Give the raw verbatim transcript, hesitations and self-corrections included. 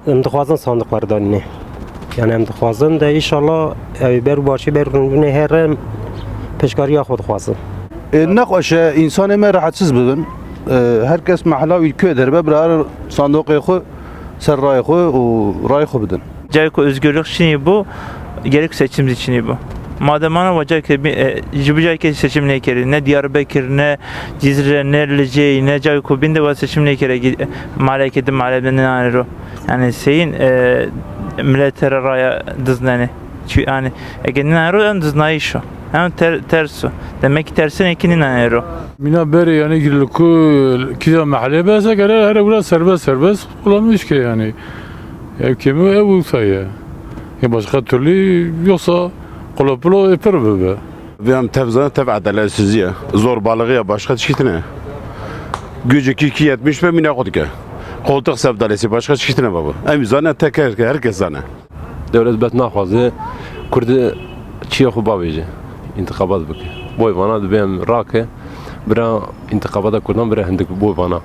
Em dixwazin sandiq werdanînê. Yani em dixwazin de, înşallah, ew ber û başî, ber rûnê here pêşkariya xwe dixwazin. E, nexweş e, însanê me rehetsiz bibin. E, her kes mehla wî kê derbe, bira sandoqê xwe ser rayê xwe û rayê xwe bidin. Cayê ku özgürlük çinî bû, gerek seçim zî çinî bû. Madem ana wa cayê ke bi-, e, ji bi cayê ke seçim nêkerî, ne Diyarbekir, ne Cizre, ne Licê, ne cayê ku bîn de wa seçim nêkere, gi-, maleke di male bi nane ro. Yani seyîn, e, milete re raya diznenê. Çi yani, ege nane ro, em diznayîş o. Em ter-, ters o. Demek ki tersine ki nane ro. Mîna berê yani girliku kîza mehelê bese gere here wira serbest serbest kullanmış ke yani. Ev kemi ev usa ye. Ya başka türlü yoksa kolo pilo epir bibe. Vê em tev zanin, tev edaletsizî ye. Zorbalığı ya, başka tişkî tine. Gücü ki ki yetmiş be mîna xwe dike. Koltuk sevdalesi, başka tişkî tine baba. Em zanin, tek her, herkes zane. Dewlet bet naxwaze Kurd çiya xwe bavêje. İntixabat bike. Boy vana dibê em rake. Bira intixabata Kurdan bira hindik boy vana.